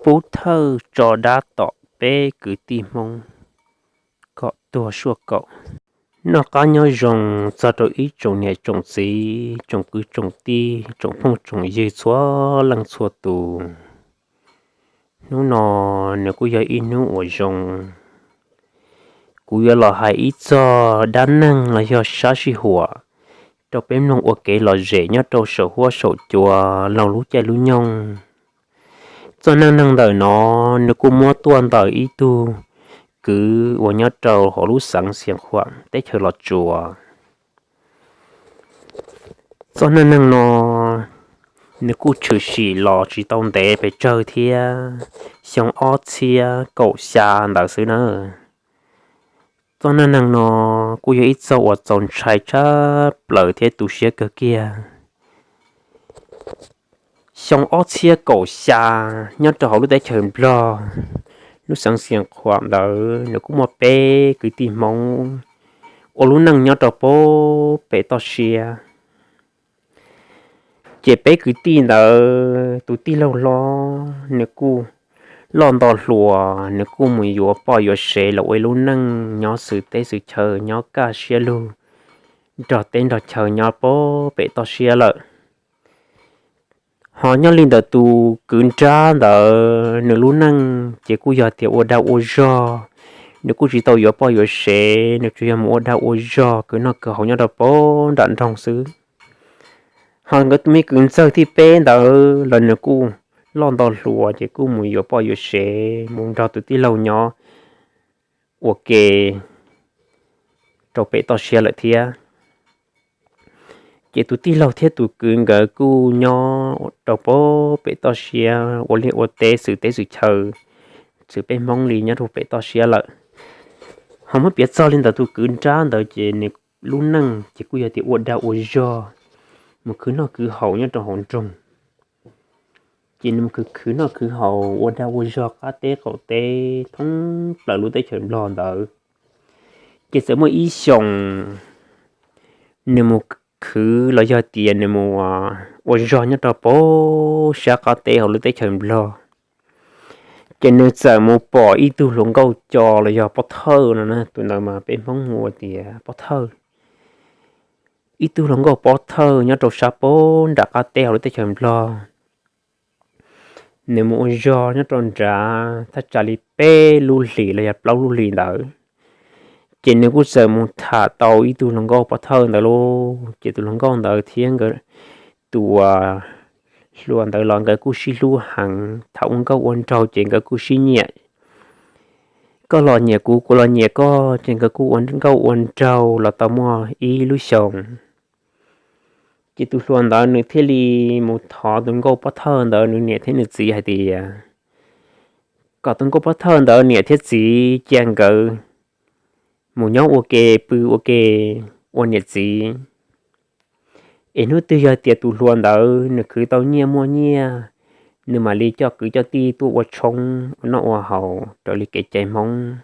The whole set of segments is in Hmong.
Pub thawj tso dab tom peb kwv tij Hmoob kom tuag suaj kaum. Noj qab nyob zoo txog rau ib tsoom niam tsoom txiv, tsoom kwv tsoom tij, tsoom phooj tsoom ywg txhua leej txhua tus. Hnub no nws kuj yog ib hnub uas zoo, kuv yuav los hais ib txog dab neeg los yog sab sij huam rau peb mloog ua kev lom zem nyob rau saum huab saum cua laug lub caij lub nyoog. Txoj neej neeg ntawm no nws kuj muab tuaj ntawm ib tug kwv uas nyob rau hauv lub xeev Xias Khuam teb chaws Los Tsuas. Txoj neej neeg no nws kuj tshwm sim los tsis tau ntev pes tsawg thiab, xyoo ob txhiab kaum xya ntawd xwb na. Txoj neej neeg no kuj yog ib txoj uas txaus ntshai tshaj plaws thiab tu siab kawg kiag. Xyoo ob txhiab kaum xya, nyob rau hauv lub teb chaws Nplog, lub xeev Xias Khuam ntawd nws kuj muaj peb kwv tij Hmoob ua lub neej nyob rau pem toj siab. Ces peb kwv tij ntawd tus tij laug hlob nws kuj loj nto hluas, nws kuj mus yuav poj yuav sev los ua ib lub neej nyob xwm teb xwm chaw, nyob kaj siab lug nrog teb nrog chaw nyob pem toj siab lawm. Ho nyob li ntawm tus kwv nrab ntawd nws lub neej ces kuj yog tias ua dag ua zog, nws kuj tsis tau yuav poj yuav sev, nws tsuas yog mus ua dag ua zog khwv noj khwv haus nyob rau pem nram nroog xwb. Ho nkawd tus me kwv ntxawg thib peb ntawd los nws kuj loj nto hluas ces kuj mus yuav poj yuav sev mus nrog tus tij laug nyob ua ke rau pem toj siab lawm thiab. Ces tus tij laug thiab tus kwv nkawd kuj nyob rau pem toj siab ua liaj ua teb xwm teb xwm chaw, xwm peb Hmoob li nyob rau pem toj siab lawm. Ho muab piav txog li ntawd tus kwv nrab ntawd ces nws lub neej ces kuj yog tias ua dag ua zog, mus khwv noj khwv haus nyob rau hauv nroog. Ces nws mus khwv khwv noj khwv haus ua dag ua zog qab teb qaum teb thoob plaws lub teb chaws Nplog ntawd. Ces txawm muaj ib xyoos nws mus khwv los yog tias nws mus ua zog nyob rau pem sab qab teb hauv lub teb chaws Nplog. Ces nws txawm mus pom ib tug hluas nkauj co los yog pob thawj no, tus ntawd mas peb Hmoob hu ua tias pob thawj. Ib tug hluas nkauj pob thawj nyob rau sab pem nram qab teb hauv lub teb chaws Nplog. Nws mus ua zog nyob rau nrad thaj tsam li peb lub hlis los yog plaub lub hlis ntawd, ces nws kuj txawm mus tham tau ib tug hluas nkauj pob thawj ntawd lauj. Ces tus hluas nkauj ntawd thiab nkawd tus hluas ntawd los nkawd kuj sib hlub heev, tham ua nkauj ua nraug ces nkawd kuj sib nyiam. Koj los nyiam kuv, kuv los nyiam koj, ces nkawd kuj ua nkauj ua nraug los tau muaj ib lub xyoos. Ces tus hluas ntawd nws thiaj li mus thov tus nkauj pob thawj ntawd nws niam thiab nws txiv hais tias kom tus nkauj pob thawj ntawd niam thiab txiv cia nkawd mus nyob ua ke pw ua ke ua niam txiv. Es hnub twg yog tias tus hluas ntawd nws khwv tau nyiaj muaj nyiaj, nws mam li coj kwv coj tij tuaj ua tshoob ua noj ua haus raws li kev cai Hmoob.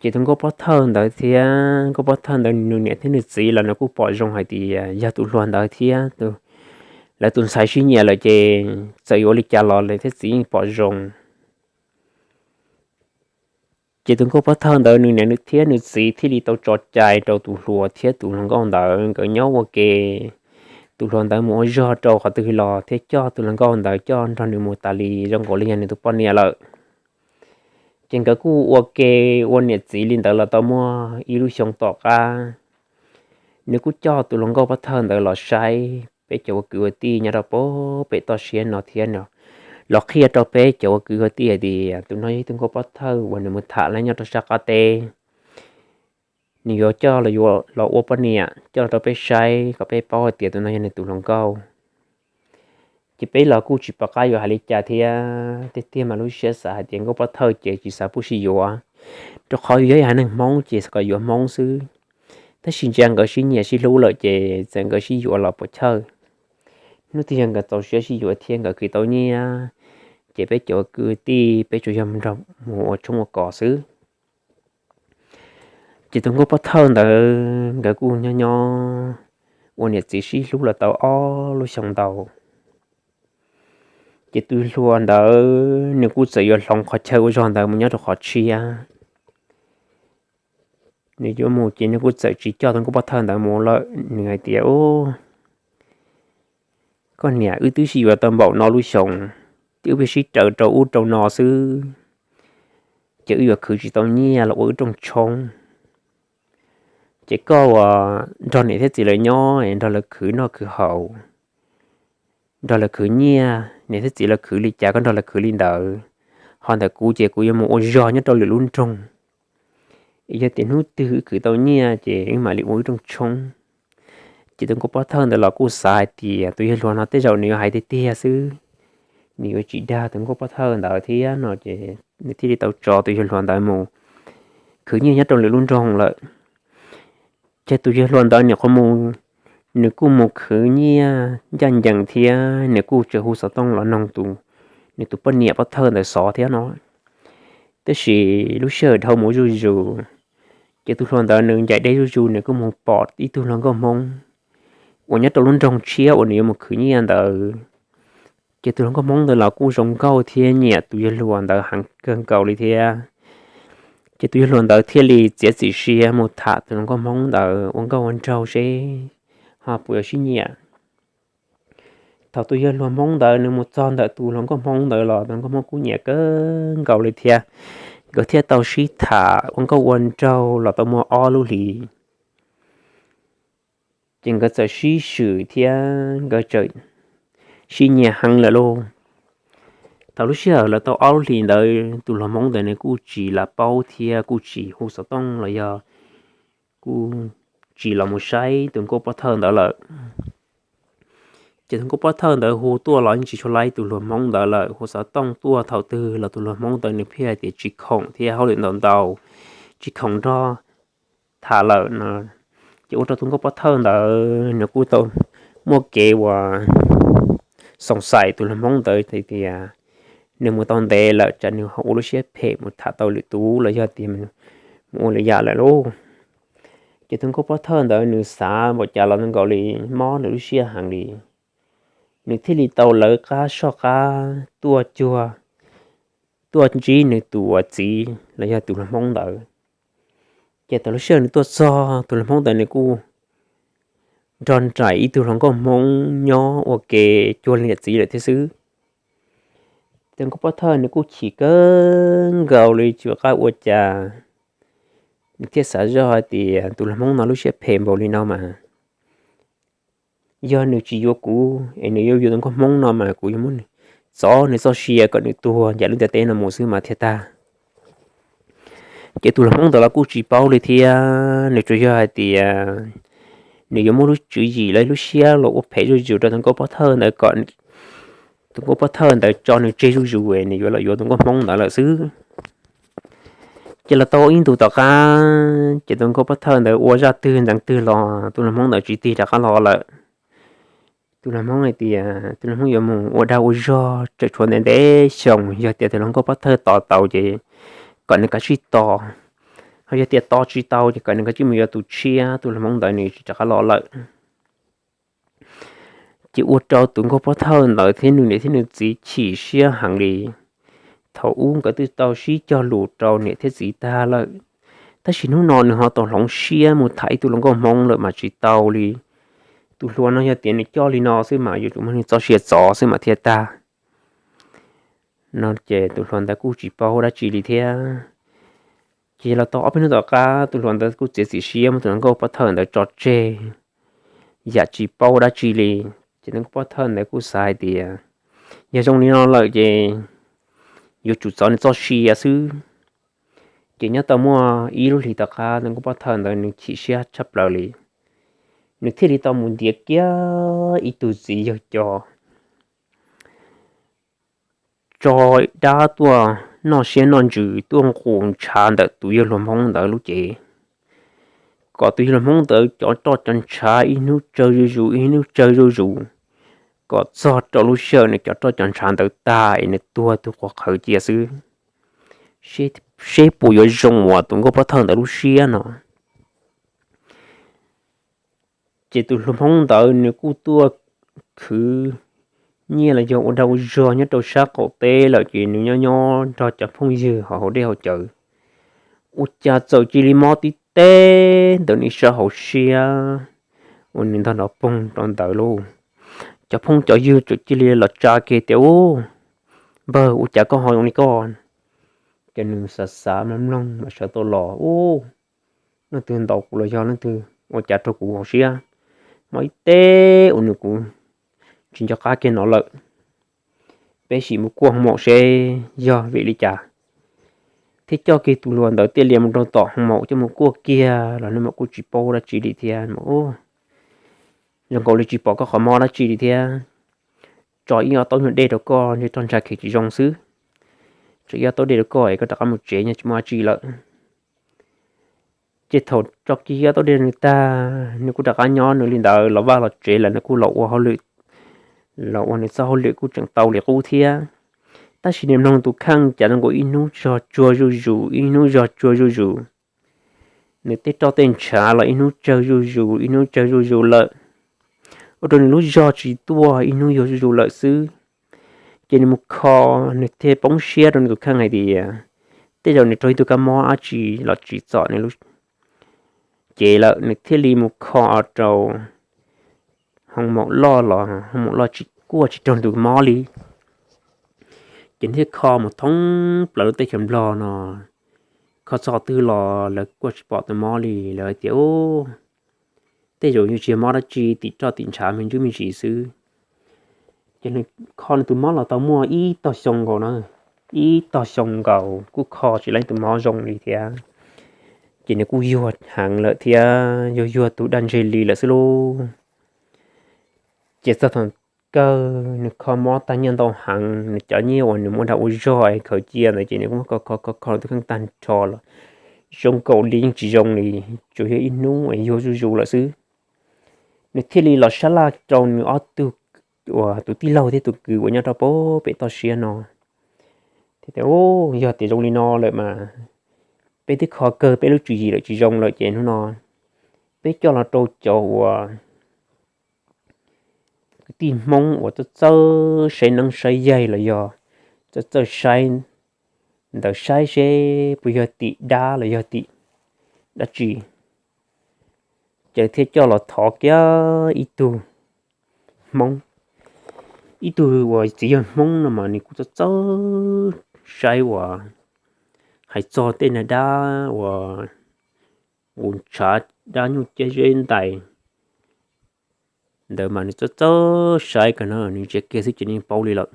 Ces tus nkauj pob thawj ntawd thiab nkauj pob thawj ntawd nws niam thiab nws txiv los nws kuj pom zoo hais tias yog tus hluas ntawd thiab lawv tus ntxhais sib nyiam lawm ces txawm yuav ua li cas los lawv thiab txiv yeej pom zoo. Ces tus nkauj pob thawj ntawd nws niam thiab nws txiv thiaj li tau tso cai rau tus hluas thiab tus hluas nkauj ntawd nkawd nyob ua ke. Tus hluas ntawd mus ua zog rau qhov twg los thiaj coj tus hluas nkauj ntawd coj nrog nws mus tas li zoo nkaus li yog nws tus poj niam lawm. Ces nkawd kuj ua ke ua niam txiv li ntawd los tau muaj ib lub xyoo tom qab, nws kuj coj tus hluas nkauj pob thawj ntawd los saib peb cov ua kwv ua tij nyob rau pem toj siab no thiab no, los qhia rau peb cov ua kwv ua tij hais tias tus no yog ib tug nkauj pob thawj uas nws mus tham lawv nyob rau sab qab teb. Nws yuav coj los ua poj niam coj los rau peb saib kom peb paub hais tias tus no yog nws tus hluas nkauj. Ces peb los kuj tsis pom qab yuav hais li cas thiab, tiag tiag mas lub siab xav hais tias nkauj pob thawj ces tsis xav pub sib yuav, rau qhov yus yog ib haiv neeg Hmoob ces xav kom yuav Hmoob xwb. Tab sis ntsia nkawd sib nyiam sib hlub lawm ces txawm nkawd sib yuav los puas chawj. Hnub twg yog nkawd txaus siab sib yuav thiab nkawd khwv tau nyiaj, ces peb cov kwv tij peb tsuas yog nrog mus ua tshoob ua kos xwb. Ces tus nkauj pob thawj ntawd nkawd kuj nyob nyob ua niam txiv sib hlub los tau ob lub xyoo ntau. Ces tus hluas ntawd nws kuj txawm yuav hloov qhov chaw ua zog ntawd mus nyob rau qhov tshiab. Nws yuav mus ces nws kuj txawm tsis coj tus nkauj pov thawj ntawd mus lawm, nws hais tias, Ub, koj niam, wb twb sib yuav tau npaum no lub xyoo, ces wb pheej sib raws rau ub rau no xwb, ces wb yuav khwv tsis tau nyiaj los ua wb rooj tshoob. Ces koj uas nrog niam thiab txiv lawv nyob, nrog lawv khwv noj khwv haus, nrog lawv khwv nyiaj, niam thiab txiv lawv khwv li cas koj nrog lawv khwv li ntawd. Ho ntawm kuv ces kuv yuav mus ua zog nyob rau lwm lub nroog, es yog tias hnub twg wb khwv tau nyiaj ces wb mam li ua wb rooj tshoob. Ces tus nkauj pov thawj ntawd los kuj xav hais tias tus yawg hluas no tej zaum nws yuav hais tiag tiag xwb, nws yuav tsis dag tus nkauj pov thawj ntawd thiab no ces nws thiaj li tau tso tus yawg hluas ntawd mus khwv nyiaj nyob rau lwm lub nroog lawm. Ces tus yawg hluas ntawd nws qhuav mus, nws kuj mus khwv nyiaj ncaj ncees thiab nws kuj tseem hu xov tooj los noog tus, nws tus poj niam pov thawj ntawd xov thiab no. Tab sis lub sij hawm dhau mus zuj zus, ces tus hluas ntawd nws ncaim deb zuj zus, nws kuj mus pom ib tug hluas nkauj Hmoob uas nyob rau lub nroog tshiab uas nws yuav mus khwv nyiaj ntawd. Ces tus hluas nkauj Hmoob ntawd los kuj zoo nkauj thiab nyiam tus yawg hluas ntawd heev kawg nkaus li thiab. Ces tus yawg hluas ntawd thiaj li txiav txim siab mus tham tus hluas nkauj Hmoob ntawd ua nkauj ua nraug seb ho puas yuav sib nyiam. Thaum tus yawg hluas Hmoob ntawd nws mus txog ntawm tus hluas nkauj Hmoob ntawd los tus hluas nkauj Hmoob kuj nyiam kawg nkaus li thiab. Nkawd thiaj tau sib tham ua nkauj ua nraug los tau muaj ob lub hlis, ces nkawd txawm sib swm thiab nkawd txawm sib nyiam heev lawm lauj. Thaum lub sij hawm lawv tau ob lub hlis ntawd tus hluas Hmoob ntawd nws kuj tsis lam paub thiab kuj tsis hu xov tooj los yog kuj tsis los mus saib tus nkauj pov thawj ntawd lawm. Ces tus nkauj pov thawj ntawd hu tuaj los yeej tsis tshua laib tus hluas Hmoob ntawd lawm, hu xov tooj tuaj thaum twg los tus hluas Hmoob ntawd nws pheej hais tias tsis khoom thiab hauj lwm ntau ntau, tsis khoom nrog tham lawm no. Ces ua rau tus nkauj pov thawj ntawd nws kuj tau muaj kev uas xoom xaim tus hluas Hmoob ntawd hais tias nws mus tau ntev lawm tsam nws ho ua lub siab phem mus tham tau lwm tus los yog tias mus ua lwm yam lawm lauj. Ces tus nkauj pov thawj ntawd nws xav npaum cas los nkaus li mob nws lub siab heev li. Nws thiaj li tau lawv qab soj qab tuaj cuag, tuaj ntsib nws tus uas txiv los yog tus hluas Hmoob ntawd. Ces thaum lub sij hawm nws tuaj txog tus hluas Hmoob ntawd nws kuj nrog nraim ib tug hluas nkauj Hmoob nyob ua ke cuag li niam txiv lawm thiab xwb. Tus nkauj pov thawj nws kuj chim kawg nkaus li tsis pom qab ua cas. Nws thiaj xav zoj hais tias tus hluas Hmoob no lub siab phem npaum li no mas, yog nws tsis yuav kuv es nws yuav yuav tus nkauj Hmoob no mas kuv yuav muab nws txov nws txoj sia kom nws tuag ncaim lub ntiaj teb no mus xwb mas thiaj tag. Ces tus hluas Hmoob ntawd los kuj tsis paub li thiab, nws tsuas yog hais tias nws yuav muab lub tswv yim los lub siab los ua phem zuj zus rau tus nkauj pov thawj ntawd kom tus nkauj pov thawj ntawd tso nws tseg zuj zus, nws yuav los yuav tus nkauj Hmoob ntawd lawm xwb. Ces los tau ib ntus tom qab, ces tus nkauj pov thawj ntawd ua zaj twg ntxeev twg los tus hluas Hmoob ntawd tsis tig rov qab los lawm. Tus hluas Hmoob hais tias tus hluas Hmoob yuav mus ua dag ua zog tseem tshuav ntev ntev xyoo, yog tias tus hluas nkauj pov thawj tos tau ces kom nws kav tsij tos, ho yog tias tos tsis tau ces kom nws kav tsij mus yuav tus tshiab. Tus hluas Hmoob ntawd nws tsis rov qab los lawm. Ces ua rau tus nkauj pov thawj ntawd thiab nws niam thiab nws txiv chim siab heev li. Thaum ub nkawd twb tau sib cog lus rau niam thiab txiv tag lawm, tab sis hnub no nws ho tau hloov siab mus tham ib tug hluas nkauj Hmoob lawm mas tsis tau li. Tus hluas no yog tias nws coj li no xwb mas yuav tsum muab nws txoj sia txov xwb mas thiaj tag no. Ces tus hluas ntawd kuj tsis paub dab tsi li thiab. Ces los tau ob peb hnub tom qab tus hluas ntawd kuj txiav txim siab muab tus hluas nkauj pov thawj ntawd tso tseg, yam tsis paub dab tsi li. Ces tus nkauj pov thawj ntawd kuj xav hais tias yog zoo li no lawm ces yuav tsum txov nws txoj sia xwb. Ces nyob tau muaj ib lub hlis tom qab tus nkauj pov thawj ntawd nws chim siab tshaj plaws li, nws thiaj li tau mus ntiav kiag ib tug txiv yawg coj tso dab tuaj noj siab noj ntsws tuaj nqus ntshav ntawm tus yawg hluas Hmoob ntawd lub cev, kom tus yawg hluas Hmoob ntawd cov roj cov ntshav ib hnub tsawg zuj zus ib hnub tsawg zuj zus, kom txog rau lub sij hawm nws cov roj cov ntshav ntawd tag es nws tuag tug quas qhawv cia xwb, seb puas yuav zoo uas tus nkauj pov thawj ntawd lub siab no. Ces tus hluas Hmoob ntawd nws kuj tuaj khwv nyiaj los yog ua dag ua zog nyob rau sab qaum teb lawm ces nws nyob nyob nrog cov phooj ywg hauv dej hauv cawv, ua cas txawm cia li mob tib teg ntawm nws sab hauv siab uas nws ntog nrov poog rau ntawd lauj. Cov phooj cov ywg txawm cia li los tsa kiag tias, Ub, npawg, ua cas koj ho zoo li koj? Ces nws xav xav mloog mloog mas sawv tau los, Ub, leej twg ntaus kuv los yog leej twg ua cas rau kuv hauv siab? Mob ib teg uas nws kuv tsis nco qab kiag no lawm. Peb sim mus kuaj hoo maum seb yog vim li cas. Thiab coj kiag tus hluas ntawd thiaj li mus rau tom hoo maum coj mus kuaj kiag los nws mas kuj tsis paub dab tsi li thiab. Zoo nkaus li tsis pom koj qhov mob dab tsi li thiab. Tso ib ob taub nyuag dej rau koj ntshe roj ntsha khev tsis zoo xwb. Tso ib ob taub dej rau koj es koj rov qab mus tsev, nyob tsis muaj dab tsi lawm. Ces thaum tso kiag ib ob taub dej rau nws tag, nws kuj rov qab nyob nws li ntawd, los vaj los tsev lawm nws kuj los ua hauj lwm, los ua nws txoj hauj lwm kuj tseem tau li qub thiab. Tab sis nws mloog tus kheej cas zoo nkaus ib hnub zog tsuag zuj zus, ib hnub zog tsuag zuj zus. Nws tej roj tej ntshav los ib hnub tsawg zuj zus, ib hnub tsawg zuj zus lawm, ua rau nws lub zog tsis tuaj, ib hnub yuag zuj zus lawm xwb. Ces nws mus kho, nws thiaj poob siab rau nws tus kheej hais tias, Tej zaum nws raug ib tug kab mob dab tsi los tsim txom nws lub cev lawm. Nws thiaj li mus kho rau hoo maum loj los hoo maum loj tsis kuaj tsis raug tus mob li. Ces nws thiaj kho mus thoob plaws lub teb chaws Nplog no, kho txog qhov twg los lawv kuaj tsis pom tus mob li. Lawv hais tias, Tej zaum yuav tsis yog mob dab tsi, tim roj tim ntshav me ntsis me ntsis xwb. Ces nws kho nws tus mob los tau muaj ib tog xyoo nkaus na, ib tog xyoo nkaus kuj kho tsis tau tus mob zoo li thiab. Ces nws kuj yuag heev lawm thiab, yuag yuag tus daj ntseg li lawm xwb lauj. Ces txog thaum kawg nws kho mob tag nyiaj ntau heev, nws cov nyiaj uas nws muab dag ua zog khaws cia ntawd ces nws kuj muab kho kho kho kho tus kheej tag nrho los zoo nkaus li yeej tsis zoo li, tsuas yog ib hnub yuag zuj zus lawm xwb. Nws thiaj li los sab laj rau nws ob tug, uas tus tij laug thiab tus kwv uas nyob rau pem toj siab no, thiab tias, Yog tias zoo li no lawm mas peb twb kho kawg peb lub tswv yim lawm tsis zoo lawm ces hnub no peb coj los rau cov uas kwv tij Hmoob uas txawj txawj saib neeb saib yaig los yog txawj txawj saib ntawd saib seb puas yog tim dab los yog tim dab tsi. Ces thiaj coj los thov kiag ib tug Hmoob, ib tug uas txiv yawg Hmoob no mas nws kuj txawj txawj saib uas hais txog tej niag dab uas nqus ntshav, dab nyuj ciab zeb ntais ntawd mas nws txawj txawj saib kawg no, nws ntsia kiag xwb ces yeej paub li lawm.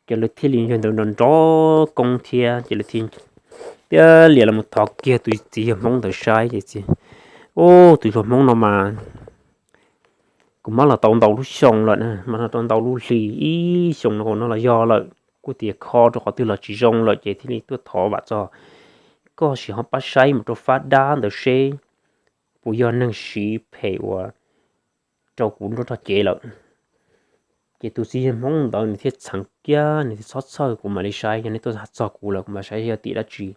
Ces lawv thiaj li yog ntawd nrov nrov koob thiab ces lawv thiaj tiab lias los thov kiag tus txiv yawg Hmoob ntawd saib ces, Ub, tus yawg Hmoob no mas kuv mob los tau ntau lub xyoo lawm na, mob los tau ntau lub hli, ib xyoos no no los yog lawm, kuj tias kho rau qhov twg los tsis zoo lawm ces thiaj li tuaj thov vam txog koj sim ho pab saib mus rau fab dab ntawd seb puas yog neeg siv phem uas rau kuv nruab rog cev lawm. Ces tus txiv yawg Hmoob ntawd nws thiaj txheev kiag, nws thiaj txhob txhawj, kuv mam li saib, yog nej tuaj txog kuv lawm kuv mam saib yog tim dab tsi.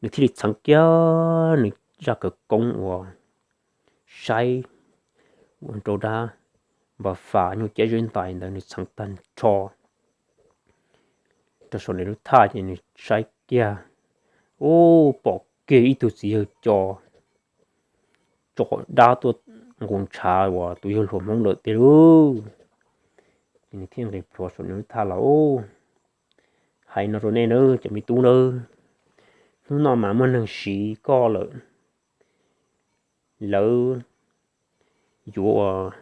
Nws thiaj li txheev kiag nws zaj khawv koob uas saib ua rau dab npa fas nyuj ciab zeb ntais ntawd nws txheev tag nrho rau saum nws lub thaj ces nws saib kiag, ub, pom kiag ib tug txiv yawg co tso dab tuaj nqus ntshav uas tus yawg hluas Hmoob lawm tiag lauj. Ces nws thiaj nqis plhuav saum nws lub thaj los, Hais no rau nej nawb cov me tub nawb, hnub no mas muaj neeg siv koj lawm, lawv yuav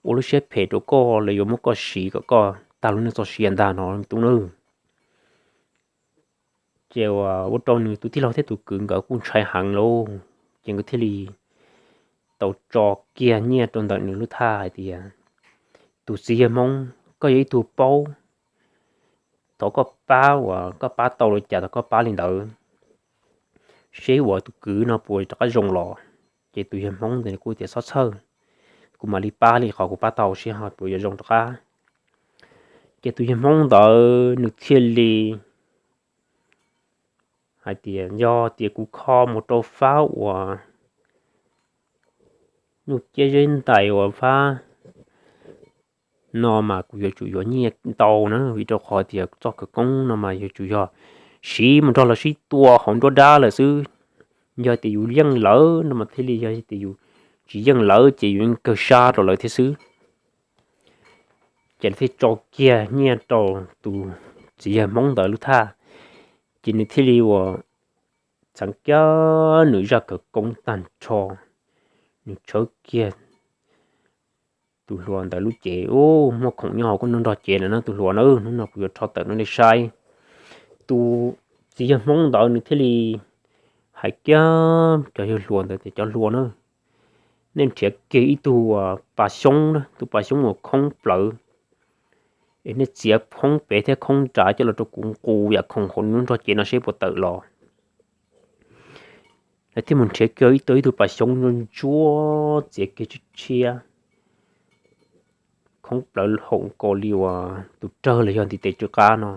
ua lub siab phem rau koj, lawv yuav muab koj siv kom koj tag lub neej txoj sia ntag no me tub nawb. Ces ua rau nws tus tij laug thiab tus kwv nkawd kuj ntshai heev lauj, ces nkawd thiaj li tau tso kiag nyiaj rau ntawm nws lub thaj hais tias, Tus txiv yawg Hmoob, koj yog ib tug paub, thov koj pab uas koj pab tau li cas thov koj pab li ntawd, seb uas tus kwv no puas rov qab zoo los. Ces tus yawg Hmoob ntawd nws kuj tias, Txhob txhawj, kuv mam li pab li qhov kuv pab tau seb ho puas yuav zoo rov qab. Ces tus yawg Hmoob ntawd nws thiaj li hais tias, Yog tias kuv kho mus rau fab uas nyuj ciab zeb ntais uas fab no mas kuv yuav tsum yuav nyiaj ntau na, vim rau qhov tias txoj khawv koob no mas yuav tsum yog siv mus nrog lawv sib tua hauv nruab dab lawm xwb. Yog tias yus yeej lawv no mas thiaj li, yog tias yus tsis yeej lawv ces yus yeej kawg sab rau lawv thiab xwb. Ces lawv thiaj tso kiag nyiaj rau tus txiv yawg Hmoob ntawd lub thaj, ces nws thiaj li uas txheev kiag nws zaj khawv koob tag nrho, nws tshawb kiag tus hluas ntawd lub cev. Ub, muaj khoom nyob hauv koj nrog cev lawm na tus hluas na, hnub no kuv yuav rho tawm no nej saib. Tus txiv yawg Hmoob ntawd nws thiaj li hais kiag cov yawg hluas ntawd tias, cov hluas na, nej nrhiav kiag ib tug pas xyoob, tus pas xyoob uas khoob plawv, es nej txiav khoob pem thiab khoob nrad coj los rau kuv nqus yam khoom hauv nws lub nrog cev no seb puas tawm los. Lawv thiaj mus nrhiav kiag ib tug, ib tug pas xyoob ntsuab ntsuab, txiav kiag tshiab tshiab, khoob plawv haum nkaus li uas tus rawg los yog ntiv tes tsw qab no,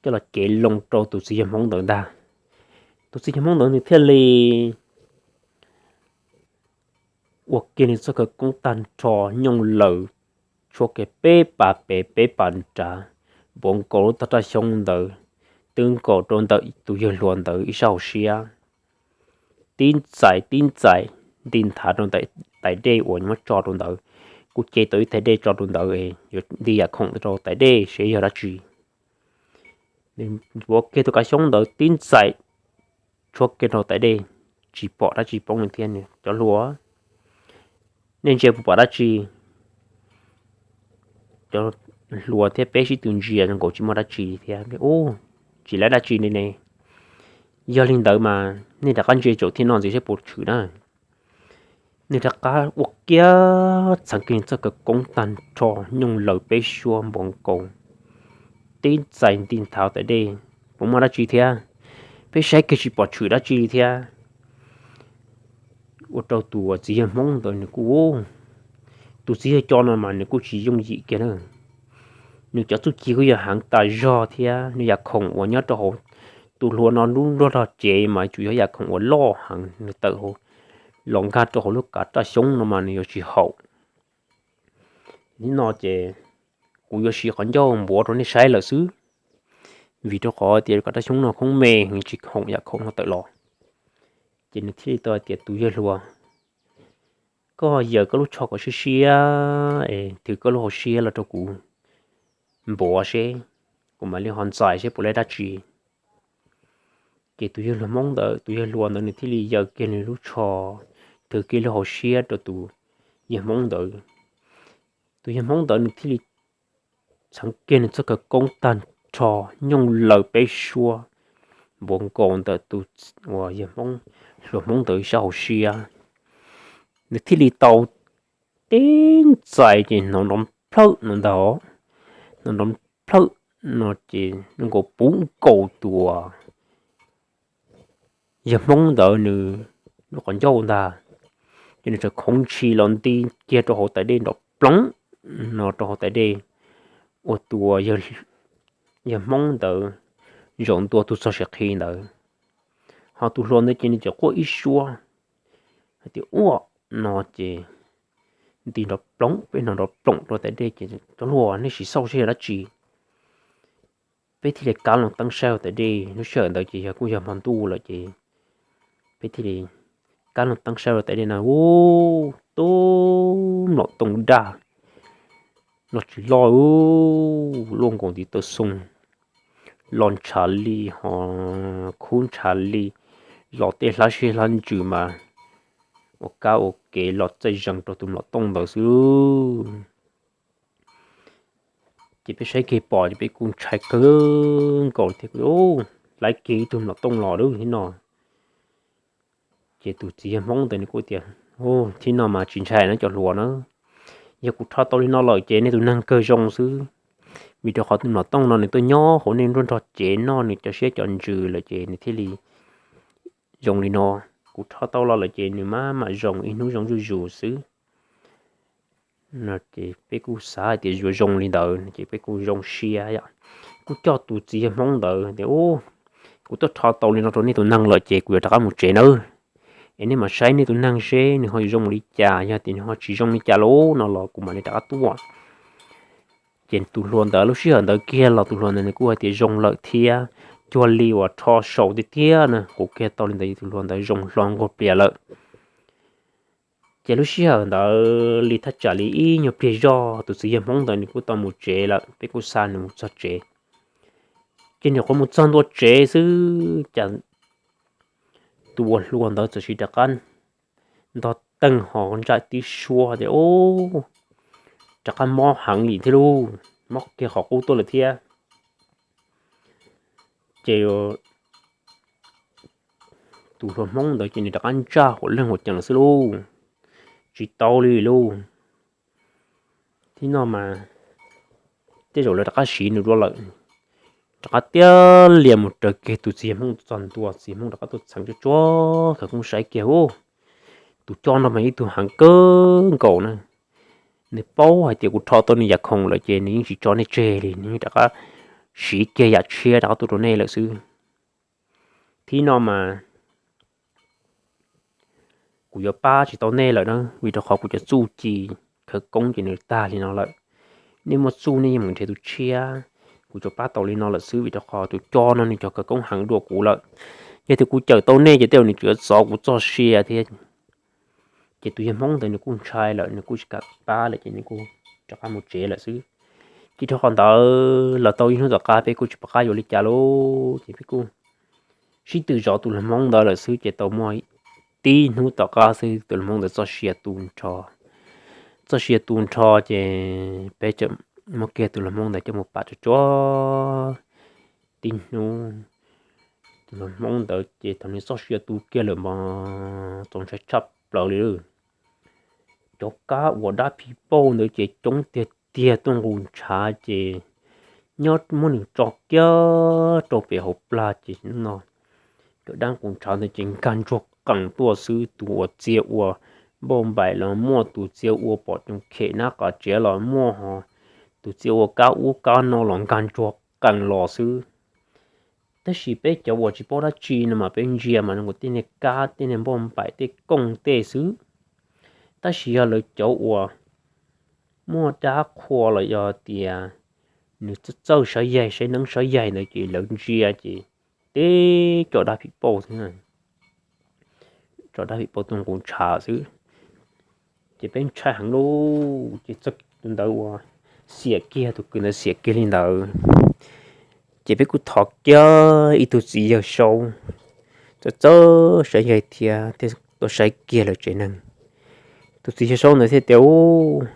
coj los cev loo rau tus txiv yawg Hmoob ntawd ntag. Tus txiv yawg Hmoob ntawd nws thiaj li ua kiag nws txoj khawv koob tag nrho, nyooj laws tshuab kiag peb pas pem peb pas nrad, npuav nkaus lub tog raj xyoob ntawd, twb nkaus rau ntawm tus yawg hluas ntawd ib sab hauv siab, tib ntxais tib ntxais nti nthav rau tais dej uas muab tso rau ntawd. Kuj ce tau ib tais dej tso rau ntawd, yuav nti yam khoom rau tais dej seb yog dab tsi. Nws npuav kiag tus kav xyoob ntawd tib ntxais tshuab kiag rau tais dej, tsis pom dab tsi poob li thiab. Cov hluas, nej ntsia puas pom dab tsi? Cov hluas thiab peb sib tw ntsia zoo nkaus tsis muaj dab tsi thiab. Ub, tsis lab dab tsi li ne. Yog li ntawd mas nej rov qab ntsia tsaum thiaj noj ntxiv seb puas tshwm na. Nws rov qab ua kiag txheev kiag txoj khawv koob tag nrho, nyooj laws peb suab npuav nkaus, tib ntxais nti nthav tais dej, puas muaj dab tsi thiab? Peb saib kiag tsis pom tshwm dab tsi li thiab. Ua rau tus txiv yawg Hmoob ntawd nws kuj, tus txiv yawg co no mas nws kuj tsis yooj yim kiag na. Nws cov txuj ci kuj yog heev tas zog thiab, nws yam khoom uas nyob rau hauv tus hluas no lub nruab rog cev mas tsuas yog yam khoom uas loj heev, nws tawm hauv los nkag rau hauv lub kav raj xyoob no mas nws yuav tsis haum. Nim no ces kuv yuav siv qhov ncauj npuav rau nej saib lawm xwb, vim rau qhov tias kav raj xyoob no khoob me heev tsis haum yam khoom no tawm los. Ces nws thiaj li tau hais tias, tus yawg hluas, koj yaws koj lub tsho kom siab siab es thwv koj lub hauv siab los rau kuv npuav seb, kuv mam li ho ntxais seb puas lab dab tsi. Ces tus yawg hluas Hmoob ntawd, tus yawg hluas ntawd nws thiaj li yaws kiag nws lub tsho, thwv kiag lub hauv siab rau tus yawg Hmoob ntawd. Tus yawg Hmoob ntawd nws thiaj li txheev kiag nws txoj khawv koob tag nrho, nyooj laws peb suab npuav nkaus ntawm tus uas yawg Hmoob, hluas Hmoob ntawd sab hauv siab. Nws thiaj li tau tib ntxais ces hnov nrov plhawm no ntag. Hnov nrov plhawm no ces nkaus puv nkaus tus yawg Hmoob ntawd nws lub qhov ncauj ntag. Ces nws txawm khoov ntshis los nti kiag rau hauv tais dej nrov ploog no rau hauv tais dej, ua tus yawg Hmoob ntawd zaum ntua tuag txog siav qhi ntawd. Ho tus hluas ntawd ces nws txawm quaj ib suab hais tias, ua no ces nti nrov ploog, peb hnov nrov ploog rau tais dej ces, cov hluas, nej sim xauj seb yog dab tsi. Peb thiaj li kab loo teeb saib tais dej. Lub sij hawm ntawd ces yog kuj yog hmo ntuj lawm ces peb thiaj li kab loo teeb saib tais dej na, ub, tub mlom tooj daj los tsis loj, luaj nkaus ntiv taw xoo, los ntshav li ho khub ntshav li, los tej hlab siab hlab ntsws mas ua kab ua kev los txaij zees rau tus mlom tooj ntawd xwb. Ces peb saib kiag pom ces peb kuj ntshai kawg nkaus thiab, laiv kiag ib tug mlom tooj los lawm thiab no. Ces tus txiv yawg Hmoob ntawd nws kuj tias, thiab no mas tsis ntshai na cov hluas na, yog kuv rho tau li no lawm ces nej tus neeg kawg zoo xwb, vim rau qhov tus mlom tooj no nws tuaj nyob hauv nej nruab nrog cev noj nws cov siab cov ntsws lawm ces nws thiaj li zoo li no. Kuv rho tau los lawm ces nws mam mam zoo ib hnub zoo zuj zus xwb. No ces peb kuj xav hais tias yuav zoo li ntawd ces peb kuj zoo siab yom, kuj coj tus txiv yawg Hmoob ntawd tias, kuv tuaj rho tau li no rau nej tus neeg lawm ces kuv yuav rov qab mus tsev nawb. es nej mam saib nej tus neeg seb nws ho yuav zoo mus li cas, yog tias nws ho tsis zoo li cas lawm no los kuv mam li rov qab tuaj. Ces tus hluas ntawd lub sij hawm ntawd kiag los tus hluas ntawd nws kuj hais tias zoo lawm thiab, cuag li uas rho saum tiag tiag na, kuv kiag tau li ntawd tus hluas ntawd zoo hlo nquag plias lawm. Ces lub sij hawm ntawd li thaj tsam li ib nyuag pliag zog tus txiv yawg Hmoob ntawd nws kuj tau mus tsev lawm, peb kuj xa nws mus txog tsev. Ces nws qhuav mus txog ntua tsev xwb cas tus uas hluas ntawd txawm sis rov qab ntog teeg ho ntsaj tib suab tias, Ub, rov qab mob heev li thiab lauj, mob kiag qhov qub tuaj lawm thiab. Ces tus hluas Hmoob ntawd ces nws rov qab ntsaj huam leej huam cees lawm xwb lauj, tsis tau li lauj. Thib no mas tej zaum lawv rov qab siv nws dua lawm. Rov qab tiab lias mus raws kiag tus txiv yawg Hmoob txog ntua, txiv Hmoob rov qab tuaj txheev tsuag tsuag khawv koob saib kiag, Ub, tus coj no mas ib tug heev kawg nkaus na. Nws paub hais tias kuv rho tau nws yam khoom lawm ces nws yeej tsis tso nej tseg li, nws yeej rov qab siv kiag yam tshiab rov qab tuaj rau nej lawm xwb. Thib no mas kuv yuav pab tsis tau nej lawm na, vim rau qhov kuv cov txuj ci khawv koob ces nws tag li no lawm. Nej muaj txuj nej yeej mus nrhiav tus tshiab, kuv tsuas pab tau li no lawm xwb, vim rau qhov tus coj no nws cov khawv koob heev dua kuv lawm. Yog tias kuv cawm tau nej ces tej zaum nws tseem yuav txov kuv txoj sia thiab. Ces tus yawg Hmoob ntawd nws kuj ntshai lawm, nws kuj tsis kam pab lawm ces nws kuj rov qab mus tsev lawm xwb. Ces rau qhov ntawd los tau ib hnub tom qab peb kuj tsis pom qab yuav li cas lauj, ces peb kuj sib tw zov tus hluas Hmoob ntawd lawm xwb. Ces tau muaj tib hnub tom qab xwb tus hluas Hmoob ntawd txoj sia tu nrho. Txoj sia tu nrho ces peb txawm muab kiag tus hluas Hmoob ntawd coj mus pam tsuag tsuag tib hnub. Tus hluas Hmoob ntawd ces thaum nws txoj sia tu kiag lawm mas txaus ntshai tshaj plaws li. Cov kab uas dab phim pauj ntawd ces coob tiag tiag tuaj nqus ntshav ces nyob muab nws tso kiag rau pem hauv plag ces no cov dab nqus ntshav ntawd ces nkag ntsuag qees tuaj xwb. Tus uas txia ua npauj npaim los muaj, tus txia ua pom coom khem nab qas tsiav los muaj ho, tus txia ua kab ub kab no los nkag ntsuag qees los xwb. Tab sis peb cov uas tsis paub dab tsi no mas peb ntsia mas zoo nkaus tej niag kab tej niag npauj npaim tej kooj tej xwb. Tab sis yog lawv cov uas muaj dab qhua los yog tias nws txawj sawv yaig saib neeb sawv yaig ntawd ces lawv ntsia ces teb cov dab phim pauj xwb, cov dab phim pauj tuaj nqus ntshav xwb. Ces peb ntshai heev lauj, ces txawm tus ntawd uas xiam kiag, tus kwv ntawd xiam kiag li ntawd, ces peb kuj thov kiag ib tug txiv yawg saub txawj txawj sawv yaig thiab thiaj tuaj saib kiag lawv tsev neeg. Tus txiv yawg saub ntawd thiaj tias, Ub,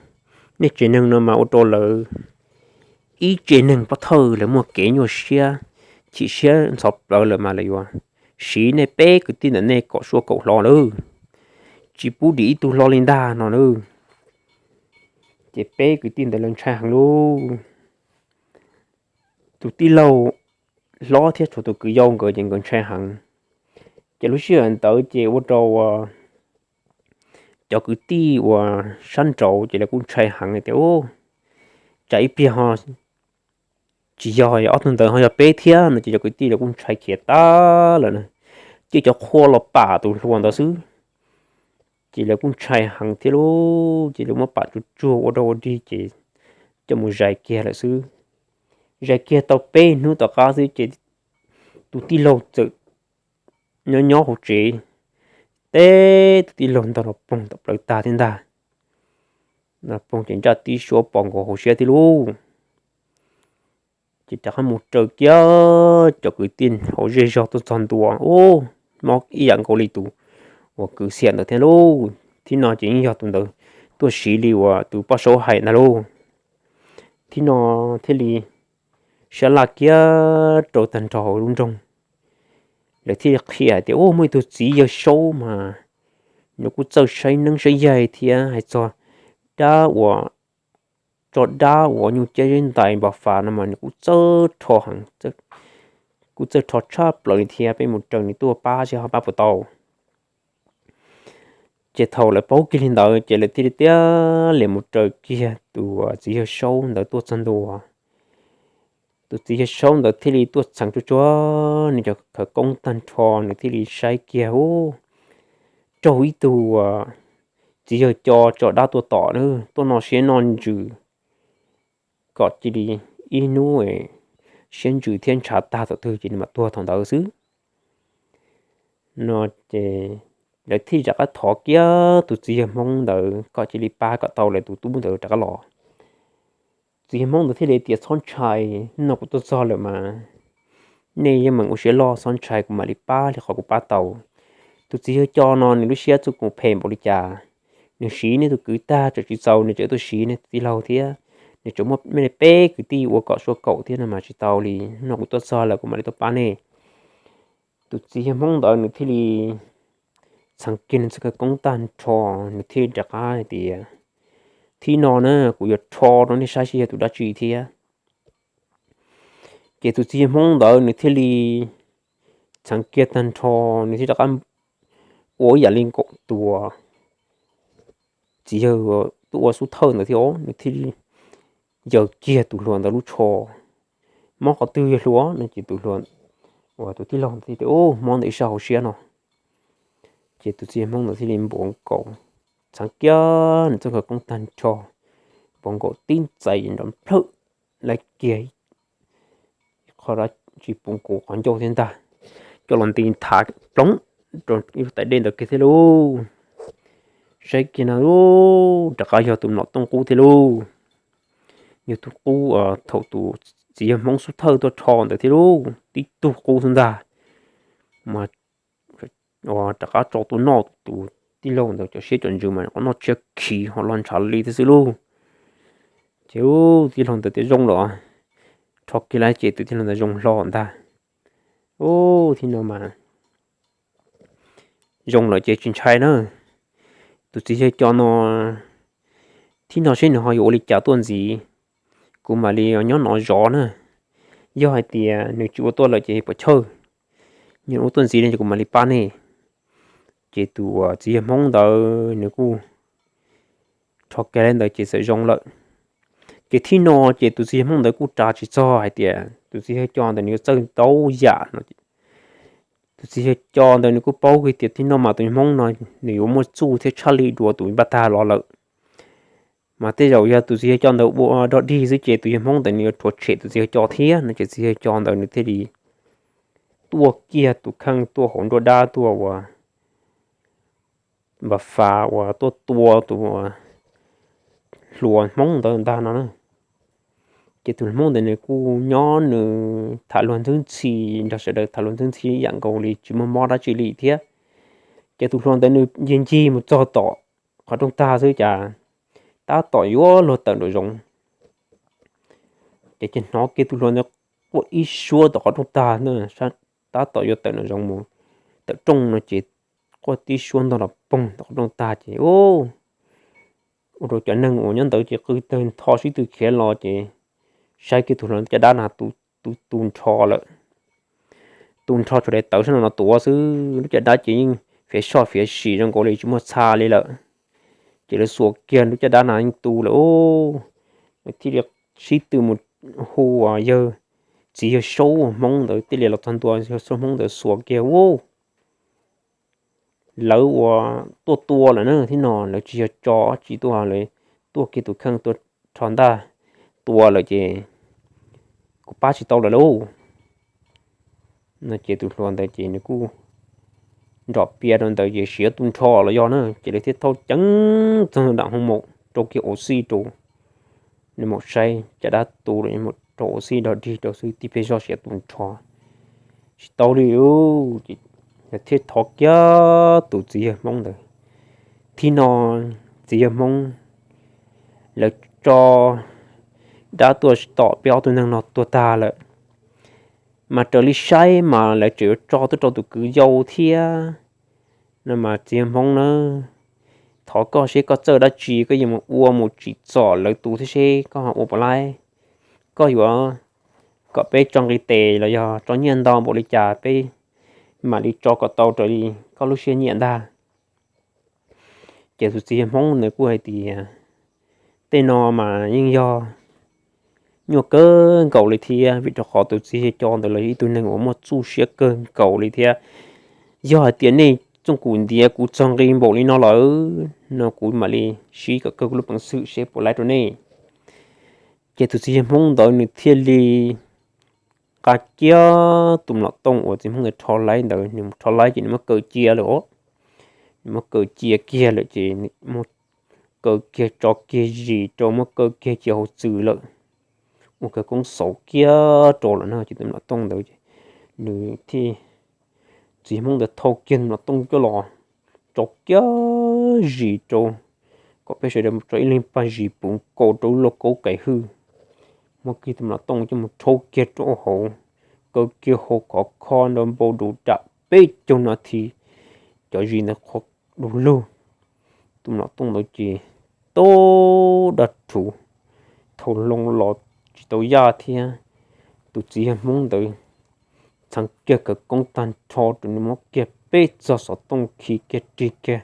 nej tsev neeg no mas ua rau lawv ib tsev neeg pov thawj lawv muaj kev nyuaj siab, chim siab ntxhov plawv lawm mas lawv yuav siv nej peb kwv tij ntawm nej kom suab kaum hlo lawm, tsis pub dim ib tug hlo li ntag no na. Ces peb kwv tij ntawd lawv ntshai heev lauj. Tus tij laug hlob thiab txhua tus kwv yau nkawd ces nkawd ntshai heev. Ces lub sij hawm ntawd ces ua rau cov kwv tij uas sab nraud ces lawv kuj ntshai heev tias, Ub, tsam ib pliag ho tsis yog ob tug ntawd ho yog peb thiab no ces cov kwv tij lawv kuj ntshai khiav tag lawm na. Ces cov qhua los pam tus hluas ntawd xwb, ces lawv kuj ntshai heev thiab lauj. Ces lawv muab pam tsuag tsuag ua rau ua dig ces coj mus zais kiag lawm xwb. Zais kiag tau peb hnub tom qab xwb ces tus tij laug txawm nyob nyob hauv tsev, teb tus tij laug ntog los poog tom plawv tag thiab ntag. Los poog ces ntsaj tib suab pom nkaus hauv siab thiab lauj. Ces rov qab mus raws kiag cov kwv tij hauv zej zog tuaj txog ntua, ub, mob ib yam nkaus li tus uas kwv xiam ntawd thiab lauj. Thib no ces yeej yog tus ntawd tuaj siv li uas tus poj saub hais ntag lauj. Thib no thiaj li sab laj kiag rau tag nrho hauv lub nroog. Lawv thiaj li qhia hais tias, Ub, muaj ib tug txiv yawg saub mas nws kuj txawj saib neeb saib yaig thiab hais txog dab uas tso dab uas nyuj ciab zeb ntais npam fas no mas nws kuj txawj rho heev, kuj txawj rho tshaj plaws li thiab, peb mus raws nws tuaj pab seb ho pab puas tau. Ces thaum lawv paub kiag li ntawd ces lawv thiaj li tiab lias mus raws kiag tus txiv yawg saub ntawd tuaj txog ntua. Tus txiv yawg saub ntawd thiaj li tuaj txheev tsuag tsuag nws cov khawv koob tag nrho, nws thiaj li saib kiag, ub, raug ib tug txiv yawg co tso dab tuaj tom, tuaj noj siab noj ntsws, kom cia li ib hnub siab ntsws thiab ntshav tag thaum twg ces nws mam tuag thaum ntawd xwb. No ces lawv thiaj rov qab thov kiag tus txiv yawg Hmoob ntawd kom cia li pab kom tau lawv tus tub ntawd rov qab los. Txiv yawg Hmoob ntawd thiaj li tias, Txhob ntshai, no kuv tuaj txog lawm mas nej yeej meem ua siab loj, txhob ntshai, kuv mam li pab li qhov kuv pab tau. Tus txiv yawg co no nws lub siab txuj kum phem npaum li cas, nws siv nej tus kwv tag tseem tsis txaus, nws tseem tuaj siv nej tij laug thiab, nws tseem muaj nej peb kwv tij ua kom sua kaum thiab no mas tsis tau li. No kuv tuaj txog lawm kuv mam li tuaj pab nej. Tus txiv yawg Hmoob ntawd nws thiaj li txheev kiag nws txoj khawv koob tag nrho, nws thiaj li rov qab hais tias, Thib no na kuv yuav rho rau nej saib seb yog tus dab tsi thiab. Ces tus txiv yawg Hmoob ntawd nws thiaj li txheev kiag tag nrho, nws thiaj rov qab ua ib yam li nkaus tus txiv yawg tuaj ua xub thawj ntawd thiab, nws thiaj li yaws kiag tus hluas ntawd lub tsho. Mob qhov twg yog hluas? No ces tus hluas uas tus tij laug ntawd thiaj tias, Mob ntawm ib sab hauv siab no. Ces tus txiv yawg Hmoob ntawd thiaj li npuav nkaus, txheev kiag nws txoj khawv koob tag nrho, npuav nkaus tib ntxais nrov nplhawj lawm kiag qhov dab tsi puv nkaus qhov ncauj thiab ntag, coj los nti thav ploog rau ib lub tais dej ntawd kiag thiab lauj. Saib kiag no, rov qab yog tus mlom tooj qub thiab lauj. Yog tus qub thaum tus txiv yawg Hmoob xub thawj tuaj rho ntawd thiab lauj, tib tug qub xwb ntag. Mas rov qab tso tuaj noj tus tij laug ntawd cov siab cov ntsws mas noj tshiab khiv ho los ntshav li thiab xwb lauj. Ces tij laug ntawd tias zoo lawm, rho kiag lawm ces tus tij laug ntawd zoo hlo ntag. Ub, thib no mas zoo lawm ces tsis ntshai na. Tus txiv yawg co no, thib no seb nws ho yuav ua li cas tuaj ntxiv, kuv mam li nyob no zov na. Yog hais tias nws tsis ua tuaj lawm ces puas chawj, nws ua tuaj ntxiv li ces kuv mam li pab nej. Ces tus txiv yawg Hmoob ntawd nws kuj rho kiag li ntawd ces txawm zoo lawm. Ces thib no ces tus txiv yawg Hmoob ntawd kuj ras tsis txog hais tias tus txiv yawg co ntawd nws yuav txawj ntau yam no. Tus txiv yawg co ntawd nws kuj paub hais tias thib no mas tus Hmoob no nws yuav muaj txuj thiab tshaj li dua tus npaj tag los lawm. Mas tej zaum yog tus txiv yawg co ntawd ua dog dig xwb ces tus yawg Hmoob ntawd nws yuav rhuav tshem tus txiv yawg co thiab no ces txiv yawg co ntawd nws thiaj li tuaj kiag tus kheej tuaj hauv nruab dab tuaj ua npa fas uas tuaj tua tus hluas Hmoob ntawd ntag no na. Ces tus Hmoob ntawd nws kuj nyob nws tham luag ntxwb ntxhi nrog sawv daws tham luag ntxwb ntxhi yam nkaus li tsis muaj mob dab tsi li thiab. Ces tus hluas ntawd nws ncig ncig mus txog tom qhov rooj tag xwb cas tab tom yuav luag tawm nraum zoov. Ces cia hnov kiag tus hluas ntawd quaj ib suab tom qhov rooj tag na, tab tom yuav tawm nraum zoov mus tawm rooj no ces quaj tib suab ntog los poog tom qhov rooj tag ces ua rau cov neeg uas nyob ntawd ces qw tawg ntho sib tw khiav los ces saib kiag tus hluas caj dab na tu tu nrho lawm. Tu nrho tshuav daim tawv sab no no tuav xwb, lub caj dab ces yeej fiav soj fiav sim zoo nkaus li tsis muaj txha li lawm. Ces lawv xuas kiag lub caj dab na yeej tu lawm. Thiaj li sib tw mus hu yawg txiv yawg Saub Hmoob ntawd thiaj li los txog ntua, yawg Saub Hmoob ntawd xuas kiag ua lawv uas tuaj tua lawm na, thib no lawv tsis yog tso dab tsi tuaj, lawv tuaj kiag tus kheej tuaj rho ntaj tua lawm ces kuv pab tsis tau lawv lauj. No ces tus hluas ntawd ces nws kuj nrom pias rau ntawd ces siav tu nrho los yog na, ces lawv thiaj thauj ceev txog nram hoo maum rau kiag ua xij rau. Nws maum saib caj dab tu lawm, mus rau ua xij dog dig rau xwb tib pliag zoj siav tu nrho. Tsis tau li, thiaj thov kiag tus txiv yawg Hmoob ntawd. Thib no txiv yawg Hmoob lawv tso dab tuaj tom peb ob tug neeg no tuag tag lawm, mas raws li saib mas lawv tseem yuav tso tuaj rau tus kwv yau thiab. No mas txiv yawg Hmoob na, thov koj seb koj txawj dab tsi koj yuav mus ua mus tsim txom lawv tus thiab seb koj ho ua puas laib. Koj yuav kom peb tso nqi tes los yog tso nyiaj ntau npaum li cas peb mam li tso kom tau raws li koj lub siab nyiam ntag. Ces tus txiv yawg Hmoob ntawd kuj hais tias, tej no mas yeej yog nyuaj kawg nkaus li thiab, vim rau qhov tus txiv yawg co ntawd los yog ib tug neeg uas muaj txuj siab kawg nkaus li thiab. Yog hais tias nej txooj kuv ntiav kuv txog nqi npaum li no lawm no kuv mam li sib kom kawg kuv lub peev xwm seb puas laib rau nej. Ces tus txiv yawg Hmoob ntawd nws thiaj li nqa kiag tus mlom tooj uas txiv Hmoob ntawd rho laib ntawd, nws mus rho laib ces nws muab kaw cia lawm os. Nws muab kaw cia kiag lawm ces nws muab kaw kiag tso kiag zis rau, muab kaw kiag cia hauv txwm lawm, ua khawv koob xauv kiag rau lawm no ces tus mlom tooj ntawd ces nws thiaj, txiv Hmoob ntawd thau kiag tus mlom tooj coj los tso kiag zis rau, kom peb sawv daws tso ib leeg pag zis puv nkaus rau lub lauj kaub kaim hwj. Muab kiag tus mlom tooj coj mus rhaub kiag rau hauv, kaw kiag hau khov kho nrov npau du ram peb caug nas this, cov zis ntawd qhuav du lug. Tus mlom tooj ntawd ces tub dag rhuv, thau loo los tsis tau yaj thiab. Tus txiv yawg Hmoob ntawd txheev kiag khawv koob tag nrho rau, nws muab kiag peb txog xov tooj khi kiag rig kiag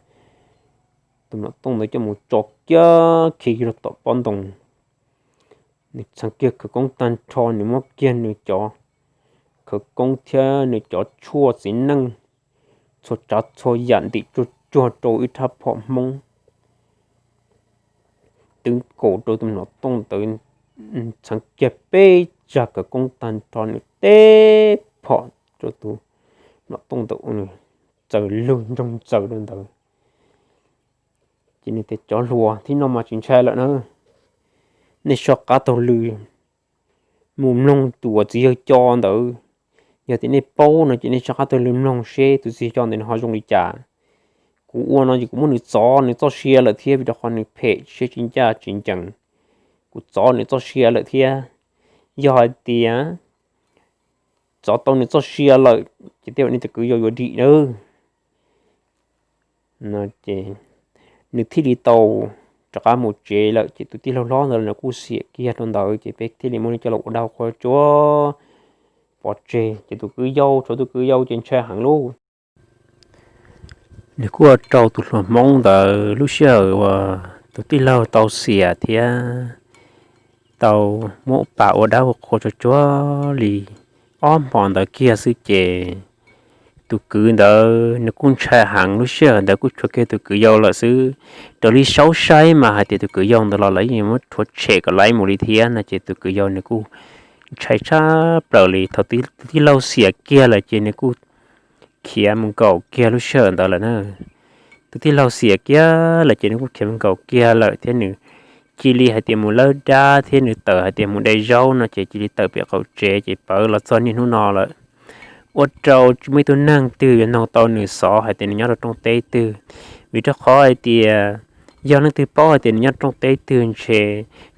tus mlom tooj ntawd coj mus tso kiag khi rau tom pob ntoo. Nws txheev kiag khawv koob tag nrho, nws muab kiag nws cov khawv koob thiab nws cov tshuaj txiv neej txhua tsav txhua yam ntim tsuag tsuag rau ib rab phom Hmoob twb nkaus rau tus mlom tooj ntawd. Txheev kiag peb zag khawv koob tag nrho, nws teb phom rau tus mlom tooj ntawd, nws txaws lug ntsoog txaws rau ntawd. Ces nws tias, Cov hluas, thib no mas tsis ntshai lawm na, nej soj qab taug lw mus mloog tus uas txiv yawg co ntawd. Yog tias nej paub no ces nej soj qab taug lw mloog seb tus txiv yawg co ntawd nws ho zoo li cas. Kuv ua no ces kuv muab nws txov nws txoj sia lawm thiab, vim rau qhov nws phem siab tsis ncaj tsis ncees. Kuv txov nws txoj sia lawm thiab. Yog hais tias txov tau nws txoj sia lawm ces tej zaum nej cov kwv yau yuav dim nawb. No ces nws thiaj li tau rov qab mus tsev lawm. Ces tus tij laug hlob ntawd los nws kuj xiam kiag rau ntawd, ces peb thiaj li muab nws coj los ua dab qhua tsuag pov tseg. Ces tus kwv yau, tshuav tus kwv yau ces ntshai heev lauj. Nws kuj ua rau tus hluas Hmoob ntawd lub sij hawm uas tus tij laug tau xiam thiab tau muab pas ua dab ua qhua tsuag tsuag li ob hmo ntawd kiag xwb ces tus kwv ntawd nws kuj ntshai heev. Lub sij hawm ntawd kuj tshuav kiag tus kwv yau lawm xwb. Raws li saub saib mas hais tias tus kwv yau ntawd los lawv yeej muab rhuav tshem kom laib mus li thiab no ces tus kwv yau nws kuj ntshai tshaj plaws li. Thaum tus tij laug xiam kiag lawm ces nws kuj khiav mus nkaum kiag lub sij hawm ntawd lawm na. Tus tij laug xiam kiag lawm ces nws kuj khiav mus nkaum kiag lawm thiab nws cia li hais tias mus lawb dab thiab nws tawm hais tias mus de zaub no ces cia li tawm pem qaum tsev ces pawv los txog niaj hnub no lawm. Ua rau tsis muaj ib tug neeg twg yuav noog tau nws xov hais tias nws nyob rau rooj teb twg, vim rau qhov hais tias yog leej twg paub hais tias nws nyob rooj teb twg ntshe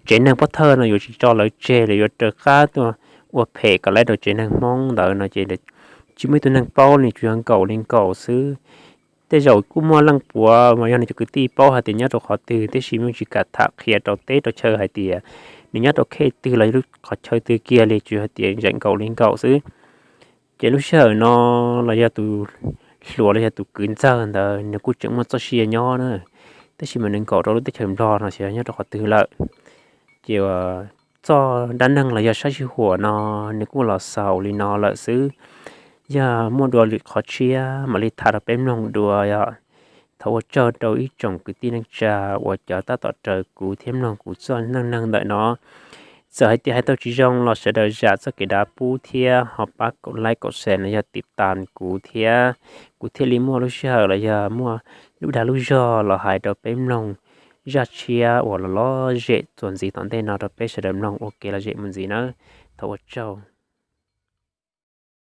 tsev neeg pov thawj no yuav tsis tso lawv tseg los yuav raws qab tuaj ua phem kom laib rau tsev neeg Hmoob ntawd no ces tsis muaj ib tug neeg paub li, tsuas yog nkaum li nkaum xwb. Tej zaum kuj muaj leej puav mas yog nws cov kwv tij paub hais tias nyob rau qhov twg, tiam sis yeej tsis kam tham qhia rau teb rau chaw hais tias nws nyob rau khej twg los yog lub qhov chaw twg kiag li, tsuas yog hais tias ntshe nkaum li nkaum xwb. Ces lub sij hawm no los yog tus hluas los yog tus kwv ntxawg ntawd nws kuj tseem muaj txoj sia nyob na, tab sis mas nws nkaum rau lub teb chaws Nplog no xyov nyob rau qhov twg lawm. Ces txoj dab neeg los yog sab sij huam no nws kuj los xaus li no lawm xwb. Yog muaj dua lwm qhov tshiab mam li tham rau peb mloog dua yom. Thov ua tsaug rau ib tsoom kwv tij neej tsa uas cov tab tom raws kuv thiab mloog kuv txoj neej neeg ntawm no. Txawm hais tias hais tau tsis zoo los sawv daws zam txoj kev dav pub thiab ho pab kaum like kaum share no yog tim tas kuv thiab, kuv thiaj li muaj lub sij hawm los yog muaj lub dag lub zog los hais rau peb mloog zaj tshiab uas los lom zem txuas ntxiv tom ntej no rau peb sawv daws mloog ua kev lom zem mus ntxiv nawb. Thov ua tsaug.